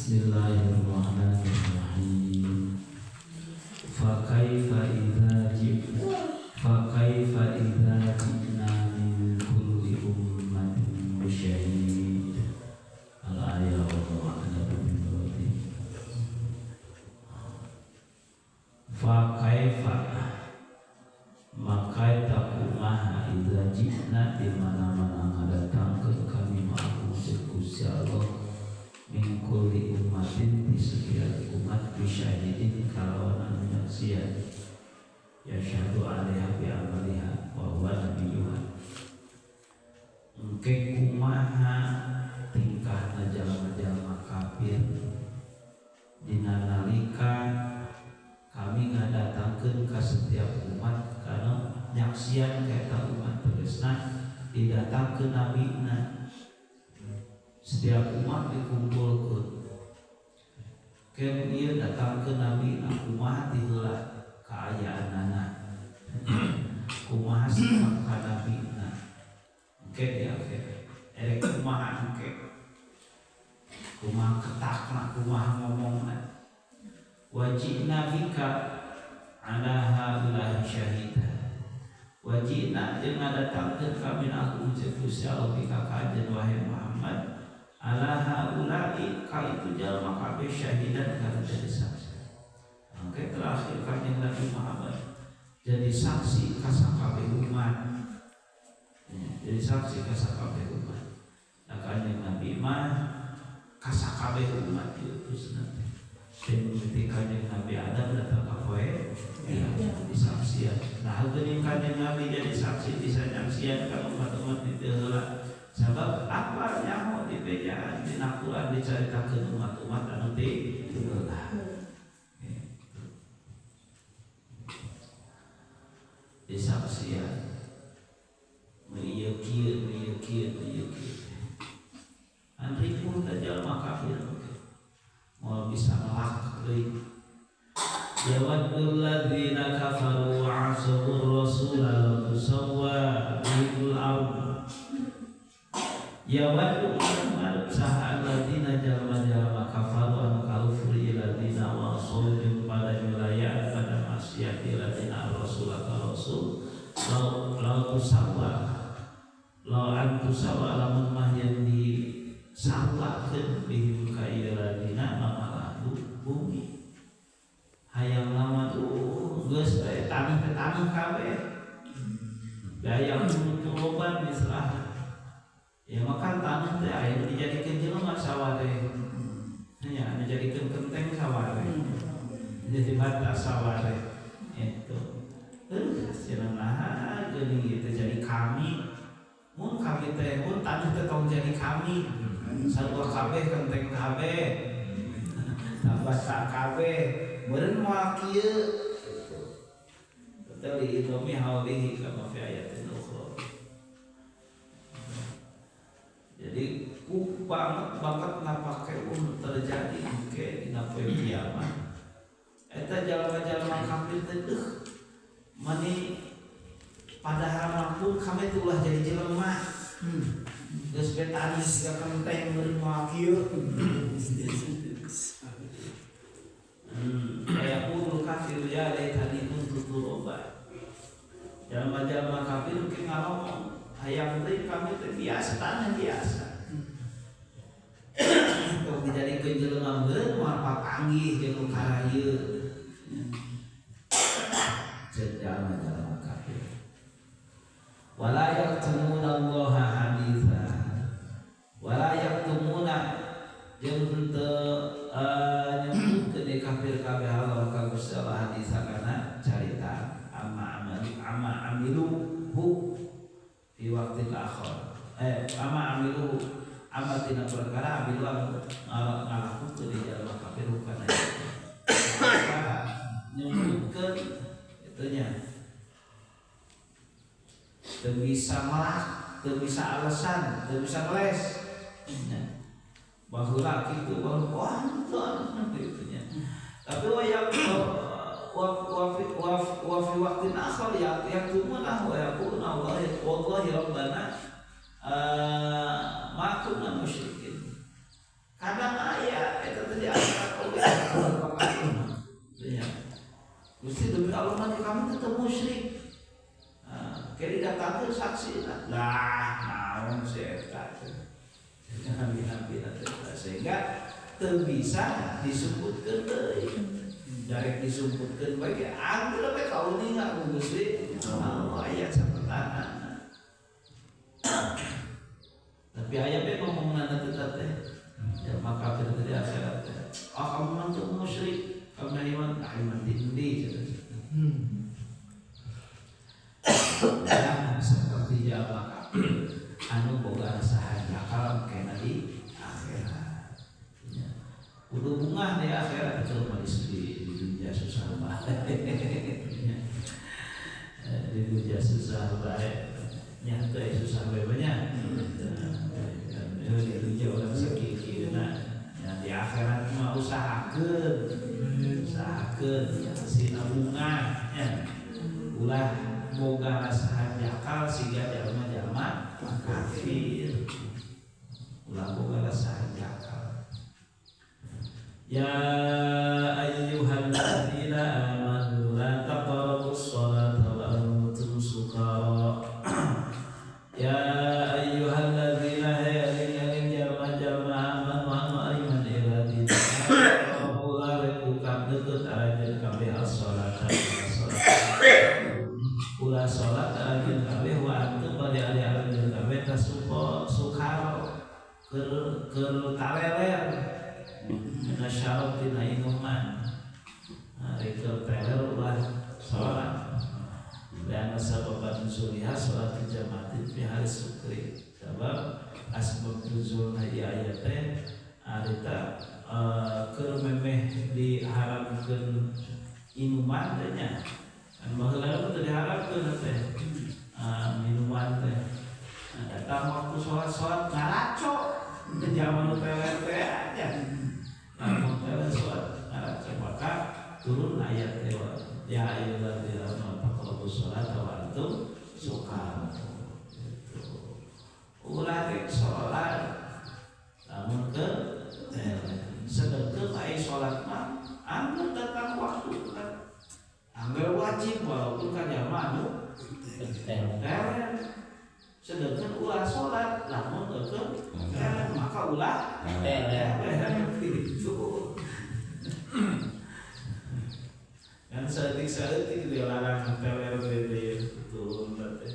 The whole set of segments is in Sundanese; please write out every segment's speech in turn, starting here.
Bismillahirrahmanirrahim. Fa kaifa idza fa kaifa idza ji'na min kulli ummatin bi syahid. Al-ayat wa a'lamu bi. Fa kaifa maka takumaha idza ji'na di mana-mana ngadatangkeun kami ma'akum Gusti Allah min kulli ummatin di setiap umat bisyahidin kalawan anu nyaksian yasyhadu alaiha bi amaliha wa huwa nabiyuha. Engke kumaha tingkahna jalma-jalma kafir dina nalika kami ngadatangkeun ka setiap umat kana nyaksian ka eta umat, tegasna didatangkeun nabina, setiap umat dikumpulkeun ken ieu datangkeun nabi, kumaha ti heula kaayaanana, kumaha sikap ka nabina engke di akhir, erek kumaha engke, kumaha ketakna, kumaha ngomongna. Wajina bika ala haula'i syahida. Wajina jeung ngadatangkeun kami aku Gusti Allah bika ka anjeun wahai Muhammad ala haula'i ka itu jalma kabeh syahidan kana jadi saksi. Oke, terakhir kanjeng Nabi Muhammad jadi saksi ka sakabeh umat. Ya, jadi saksi ka sakabeh umat. Nah, kanjeng Nabi mah ka sakabeh umat diutus nanti. Dan mimiti kanjeng Nabi Adam datang ka poe ya, disaksian. Nah, geuning kanjeng Nabi jadi saksi bisa nyaksian ka umat-umat di heula. Sebab apa nyaho di bejaan di Quran dicaritakeun umat-umat anu ti heula. Gitu. Disaksian. Nu ieu kieu, nu ieu kieu, nu ieu kieu. An ripuh teh jalma kafir oge. Moal bisa ngelak deui. Yawaddul ladzina kafaru wa asawur rasula law tusawwa bihimul ard. Yawaddu ngarep saha alladzina jalma-jalma kafaru anu kalufur ladzina wa asaw jeung pada nyulayaan pada maksiat ladzina rasul ka rasul law law tusawwa law an tusawwa lamun mah yen di sarwakeun bihim ka ieu ladzina mamalah bumi. Hayang lama tuh geus we taneuh teh taneuh kabeh gaya turoban diserah ya makan tanah teh aya dijadikeun jelema sawah teh nya, dijadikeun kenteng sawah teh, jadi batas sawah teh itu cenah naha geuning ieu jadi kami mun kami teh mun tanah teh tong jadi kami sarua kabeh kenteng kabeh tambah kabeh meureun moal kieu gitu. Teh li haulihi kama fi ayatin ukhra. Jadi ku banget banget napake pun terjadi engke dina poe kiamat. Eta jalma-jalma kafir teh mani padahal mah pun kami teh ulah jadi jelema. Geus be tani siga kenteng meureun moal kieu. Yaqulul kafir ya laitani kuntu turaba. Jalma-jalma kafir ke ngalomong hayang teh kami teh biasa tanah biasa. Tong dijadikeun jelema meureun moal papanggih jeung nu karayeu. Ceuk jalma-jalma kafir. Wala yaktumuna Allaha haditsa. Wala yaktumuna jeung henteu nyebutkeun di kafir kabeh Allah ka Gusti Allah haditsa kana carita amma amalu amma amilu hu fi waqtil akhir. Amma amilu amma tina perkara amilu anu ngalakukeun di jalma kafir kana maka nyebutkeun itunya teu bisa melak, teu bisa alasan, teu bisa ngeles. Baheula kitu baheula wah henteu kitu nya. Tapi wa yak wa wa fi wa wa fi waqtin akhar ya yaktumuna wa yaquluna wallahi wallahi rabbana ma kunna musyrikin. Kadang aya eta teh. teh eta. Nabi-nabi teh sehingga teu bisa disumputkeun deui. Darek disumputkeun bae ge angger we kauninga ku Gusti Allah aya catetana. Tapi aya be ngomongna teh teh. Ya maka kafir teh di akhirat teh. Ah kamu mah teu musyrik, kamu iman, ah iman ti endi cenah. Jangan seperti jalma kafir anu boga rasa hanjakal kena di akhirat. Ya. Kudu bungah di akhirat itu mah di dunia susah bae. Ya. Di dunia susah bae. Nya teu susah bae banyak. Di dunia orang sakieu-kieuna. Ya, di akhirat mah usahakeun. Usahakeun sina bungah nya. Ulah boga rasa hanjakal siga jalma-jalma kafir. Ulah boga rasa hanjakal. Ya ayyuhalladzina amanu la taqrabus sholata wa antum sukara. Ya ayyuhalladzina hey jalma-jalma amanu anu ariman iladina ulah rek buka deukeut aranjeun kabeh as-sholata ulah sholat aranjeun kabeh wa antum bari ari aranjeun kabeh tasuko sukaro keur taleler dina syarab dina inuman. Ari keur teler ulah sholat. Dan sabab nuzuliha sholat jamaah fi hari sukri. Sabab asbab nuzulna ieu ayat teh harita keur memeh diharamkeun inuman teh nya. Kan baheula teh diharamkeun teh minuman teh. Datang waktu sholat-sholat ngaraco di zaman nu teler teh aja. Lamun teler sholat ngaraco maka turun ayat teh ya ayyuhalladzina amanu taqrabus sholata wa antum sukara. Gitu. Ulah rek sholat lamun ke teler. Sedengkeun ai sholat mah angger datang waktu kan. Angger wajib walaupun ka jalma anu teler. Sedangkan ulah sholat lamun keur teler maka ulah Teler. Gitu. Kan saeutik-saeutik dilarang teler teh turun teh.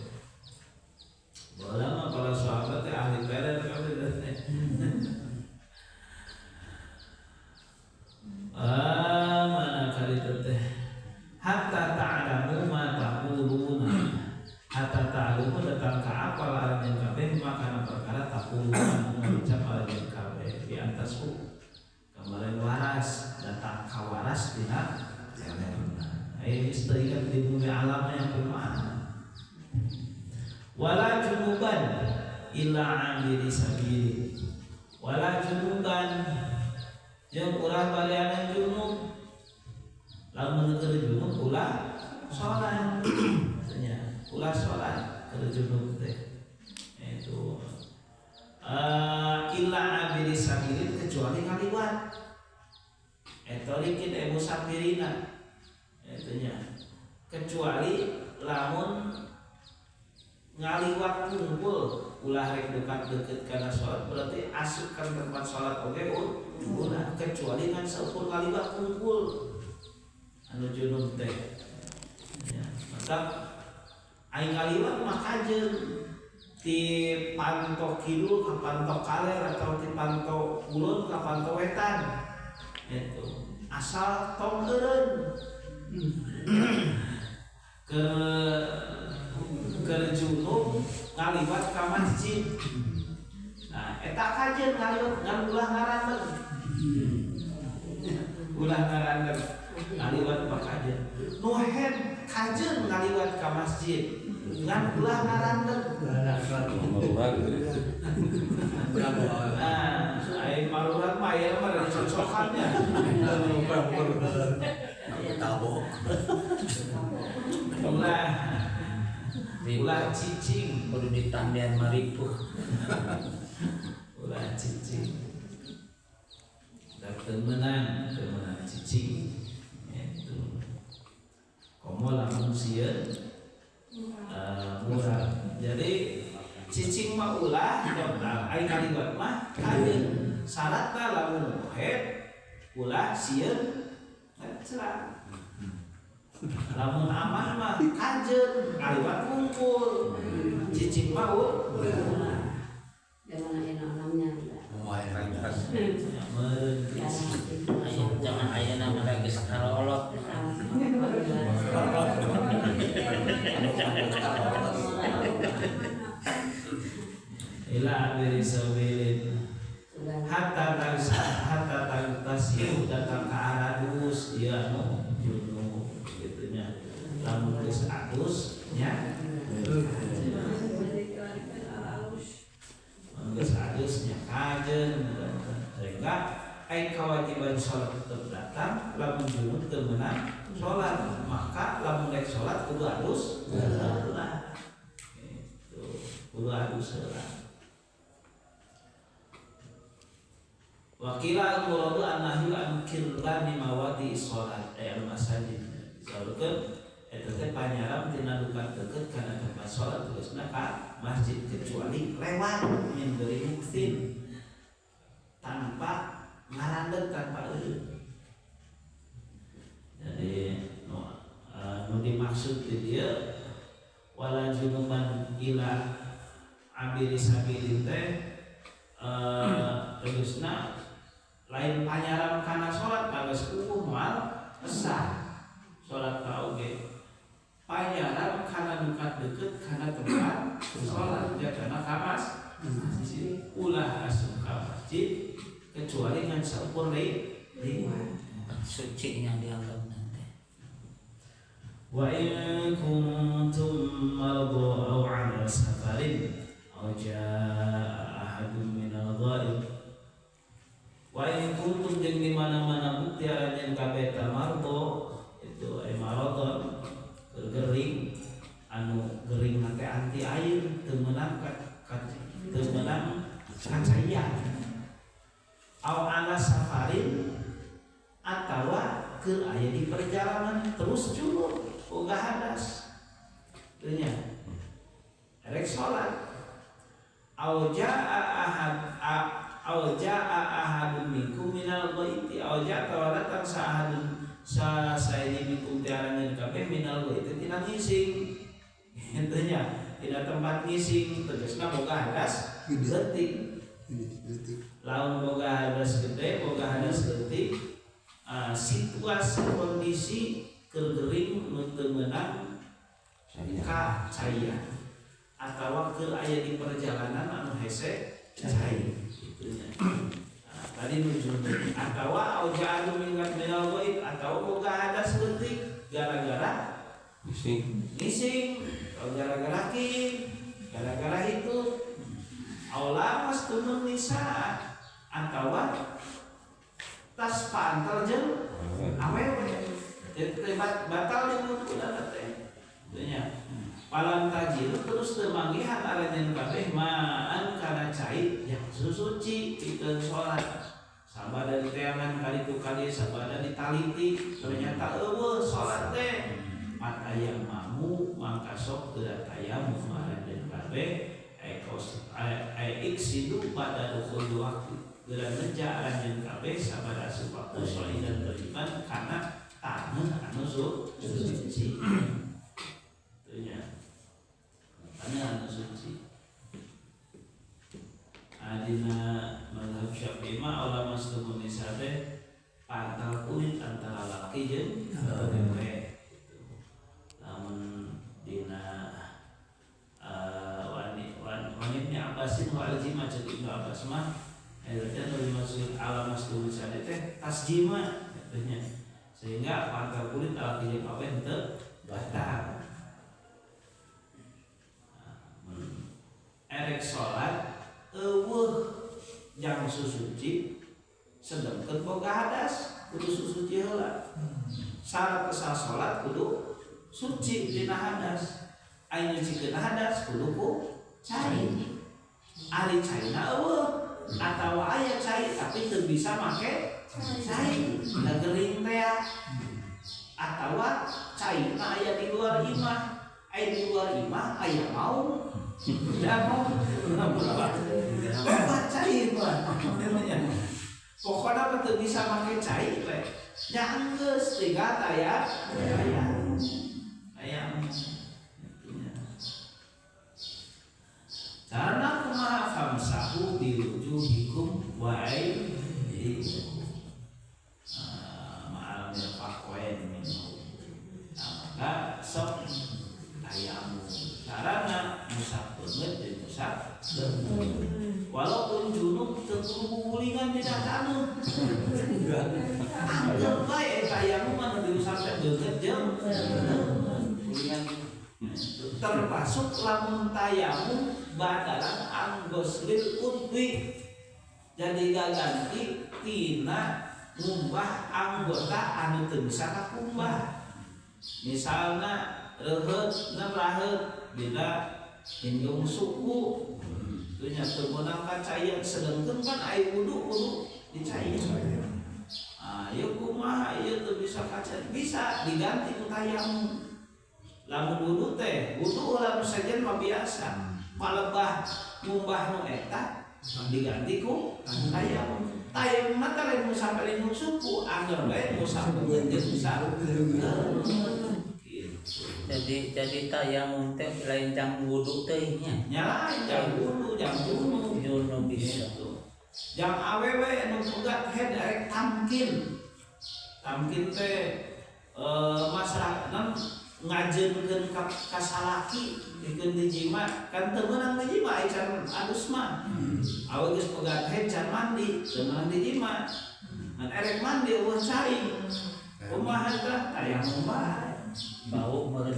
Baheula mah para sahabat teh ahli teler kabeh teh. Ah mana kali teh hatta ta'lamu ma taquluna. Hatta ta'lamu datang ka apal aranjeun kabeh maka perkara taquluna ngucap aranjeun kabeh di atas ku. Kemarin waras datang ka waras dina telerna. Ini terikat di bumi alamnya kumaha. Wala junuban illa amiri sabili. Wala junuban jeung ulah balianan junub. Lamun keur junub ulah salat. Nya, ulah salat keur junub teh. Itu illa amiri sabili kecuali ngaliwat. Eta likin musafirina. Itu nya. Kecuali lamun ngaliwat kumpul ulah rek dekat-deket kana salat berarti asup kan tempat salat oge ulah kecuali ngan saukur ngaliwat kumpul anu junub teh. Ya, maka aing ngaliwat mah kajeun ti panto kidul ka panto kaler atau ti panto kulon ka panto wetan. Itu asal tong eureun. Ke junub ngaliwat ka masjid. Nah, eta kajeun ngaliwat ngan ulah ngarandeung. Ulah ngarandeung ngaliwat mah kajeun. Nu head kajeun ngaliwat ka masjid ngan ulah ngarandeung. Nah, ai marurat mah aya mah da cocokannya. Tabok. Ulah ulah cicing, Kudu ditambihan maripuh. Ulah cicing. Da teu meunang cicing. Itu. Komo lamun sieun murah. Jadi cicing mah ulah dokter Ai kaliwat mah kajeun. Syaratna lamun haid ulah sieun cerah. Lamun aman mah kajeun, kaliwat kumpul. Cicing mah ulah. Jangan enak namanya. Jangan ayeuna mah geus karolot. Ila abiri sabilin hatta tasiu datang ke aradus ieu anu junub kitu nya. Lamun geus adus nya geus adus nya kajeun sehingga ai kewajiban sholat tetep datang lamun junub teu meunang sholat maka lamun rek sholat kudu adus heula gitu kudu adus heula. Wakila al-muradu an-nahyu an kirbani mawadi sholat al masajid disaurkeun eta teh panyaram tina duka deukeut kana tempat sholat tegasna ka masjid kecuali lewat min geuring muksin tanpa ngarandeut tanpa eureun. Jadi nu dimaksud di dieu wala junuban ila abiri sabilin teh tegasna lain panyaram kana salat bagas kukuh moal sah salat ka oge panyaram kana duka deukeut kana tempat salat jadana ka masjid ulah asup ka masjid kecuali ngan saukur liwat suci yang dianggap nanti. Wa in kuntum mardu aw ala safarin aw jaa ahadun minal ghaib. Wa in kuntum jeung di mana-mana bukti aranjeun kabeh tamardo itu maradon gering anu gering teh anti air teu meunang teu meunang kacaian aw ala safarin atawa keur aya di perjalanan terus junub boga hadas teu nya rek salat aw jaa ahad aw jaa ahadun minkum minal ghaiti aw jaa tawalatang sa ahadun sa saidi minkum tiaranjeun kabeh minal ghaiti tina ngising kitu nya tina tempat ngising tegasna boga hadas leutik lamun boga hadas gede boga hadas leutik situasi kondisi keur gering nu teu meunang ka caian atawa keur aya di perjalanan anu hese cai kitu nya. Nah, tadi nu junub atawa au ja'alu minal ghaib atawa boga hadas leutik gara-gara ngising atau gara-gara ki gara-gara itu au lamas tunun nisa atawa tas pantal jeung awewe teh batal di wuduna teh nya. Palam tajil terus teu manggihan aranjeun kabeh maan kana cai yang susuci pikeun salat sabada diteangan kali tu kali sabada ditaliti ternyata eueuh salat teh patayamamu mangka sok teu tayamum aranjeun kabeh ai iksidu pada dukhul waktu geura neja aranjeun kabeh sabada asup waktu sholidan thayyiban kana taneuh anu suci teu nya tanah anu suci. Adina mazhab Syafi'i mah ulama setumun nisa teh pantal kulit antara laki jeung awewe gitu. Lamun dina wanibni Abbasin wa aljima ceuk Ibnu Abbas mah eta teh nu dimaksud alama setumun nisa teh tasjima kitu nya. Sehingga pantal kulit laki jeung awewe henteu batal. Erek salat eueuh jang susuci sedengkeun boga hadas kudu susuci heula. Syarat sah salat kudu suci dina hadas. Ai nyucikeun hadas kudu ku cai. Ari caina eueuh atawa aya cai tapi teu bisa make cai da gering teh atawa caina aya di luar imah. Ai di luar imah aya maung. Tidak mau, mah teu bisa make cai we. Nya enggeus tinggal tayamum. Tayamum. Karena kumaha famsahu biwujuhikum wa aydikum. Ma'al mirfaqain minhu. Nah, maka sok tayamum. Karena musab beungeut jeung musab leungeun. Walaupun junub teu kudu gugulingan dina taneuh. Anggeur bae tayamum mah nu diusap teh beungeut jeung gugulingan. Termasuk lamun tayamum badalan anggoslil udwi. Jadi gaganti tina ngumbah anggota anu teu bisa kakumbah. Misalna reuheut raheut dina indung suku teu nya teu meunang kacayan sedengkeun kan ai wudu kudu dicayan. Ah ieu kumaha ieu teu bisa kacayan bisa diganti ku tayamum. Lamun wudu teh wudu ulah nu sejen mah biasa palebah ngumbah nu eta diganti ku tayamum. Tayamum mah teh lain musab indung suku angger bae musab beungeut jeung musab. Jadi tayamum teh lain jang wudu teh nya. Nya lain jang wudu, jang junub. Junub bisa. Gitu. Jang awewe anu pegat head erek tamkin. Tamkin teh masalah non ngajeunkeun ka salaki pikeun dijima kan teu meunang dijima ai can adus mah. Awe geus pegat head can mandi, teu meunang dijima. Ngan erek mandi eueuh cai. Kumaha tah tayamum bae. Bau meureun.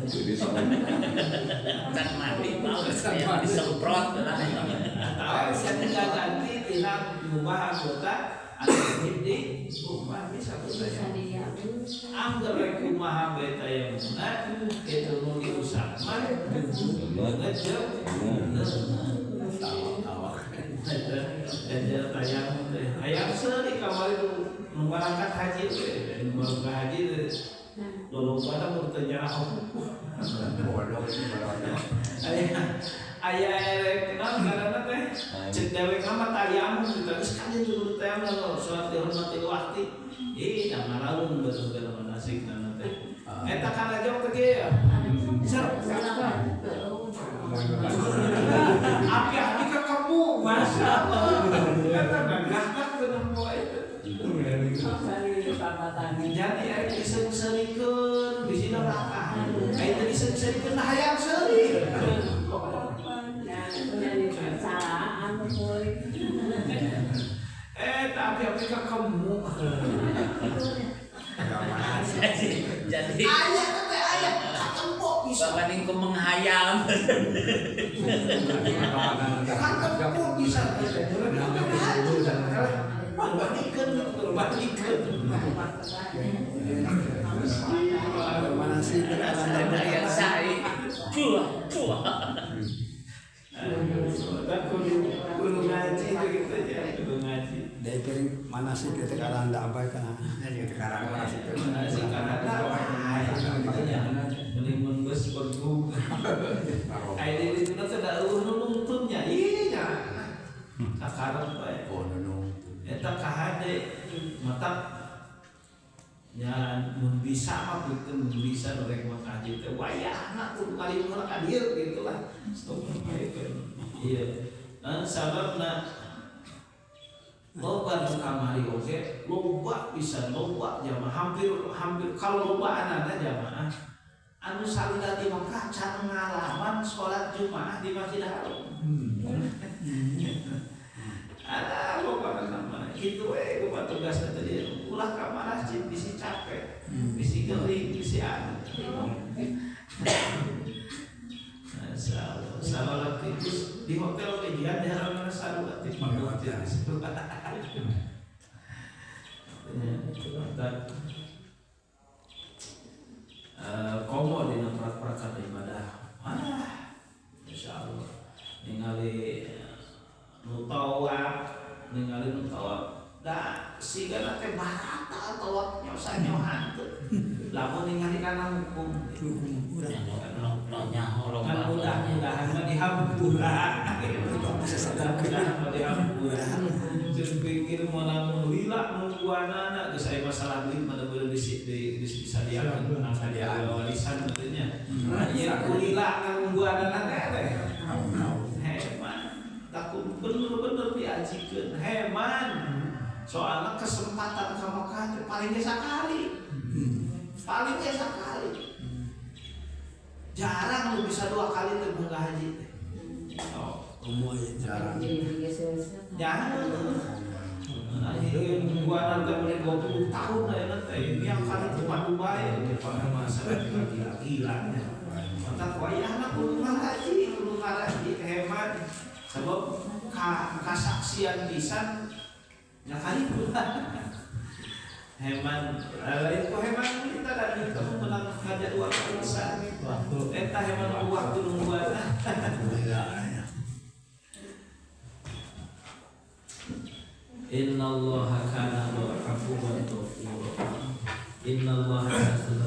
Can mandi bau yang disemprot lah. Tahu bisa diganti tina ngubah anggota anu di ubah bisa Bisa budaya. dia. Angger rek kumaha bae tayamumna itu nu diusap mah beungeut jeung tawa-tawa. Tayamum teh. Hayang seuri kamari nu berangkat haji teh, nu berangkat haji teh. Lolobana mun teu nyaraho. Aya erek naon ngaranna teh? Cek dewek mah tayamum kitu geus kan dulu tayamum salat dihormati waktu. Ih, da maralung betul kana manasikna teh. Eta kana jawab teh ge ya. Ser. Api-api ka kamu, masya Allah. Eta gagah teu nempo itu. Jadi erek diseung-seurikeun bisi neraka. Ai teu diseung-seurikeun hayang seuri. Tapi api ka kamu. Jadi ayah teh ayah katempo bisa. Bapak ku menghayal. Katempo bisa. Berbandingkeun, berbandingkeun. Mana sih Yang sai. Cuah, cuah. Kudu ngaji gitu aja, kudu ngaji. Dari piring mana sih kita sekarang tidak apa kan? Jadi sekarang mana sih? Mana sih karena mending mun geus bergu. Ai di ditu teh da eueuh nu nungtunnya. Ih nya. Sakarep bae. Oh nu. Eta kahade mata nya mun bisa mah pikeun mun bisa nu rek mah haji teh wayahna kudu kali mun ka dieu gitu lah. Stop iya. Dan sababna loba nu kamari oge loba bisa loba jamaah hampir kalau loba anana jamaah anu salila di Mekah can ngalaman salat Jumaah di Masjidil Haram. Ada loba nama kitu we kumaha tugasna teh ulah ka masjid bisi capek, bisi geuring, bisi anu. Salat itu di hotel oge jian di haramna sarua teh masjid di situ. Komo dina prak-prakan ibadah. Ah, insyaallah ningali nu tawaf, ningali nu tawaf. Da sigana teh barata tawaf nyosa nyohan teu. Lamun ningali kana hukum. Kan mudah-mudahan mah dihampura. Mudah-mudahan mah dihampura. Jeung pikir Pikir menang lila nungguanana geus aya masalah duit mah bener di disadiakeun Sadiaan. Warisan katanya. Nah, ieu ku lila nungguanana teh heman. Takut bener-bener diajikeun heman. Soalnya kesempatan ka Mekah teh paling ge sakali. Paling ge sakali. Jarang lu bisa dua kali teh munggah haji teh. Oh. Umur jarang. Jangan. Nah, ini gua nanti mulai 20 tahun lah ya nanti. Ini yang kali tempat Dubai, pada masa gila-gila. Maka kau ya anak kudu ngaji, hemat. Sebab kasaksian pisan ya kali pula. Heman, lain ku heman kita dan kita menang haja dua kali pisan. Waktu. Eta heman waktu nungguan. Lila ya. Inna Allah kana afuwan ghafura. Inna Allah kana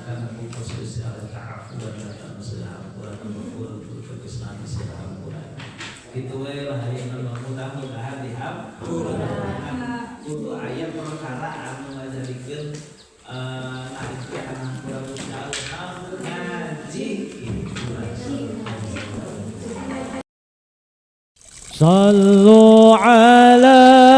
kana kusus ta'afuwan dan segala ghafur berkesana segala. Kitu we lah ayeuna mah, mudah-mudahan dihampura. Kudu aya perkara anu ngajadikeun nah itu hampura Gusti Allah ngaji gitu. صلوا على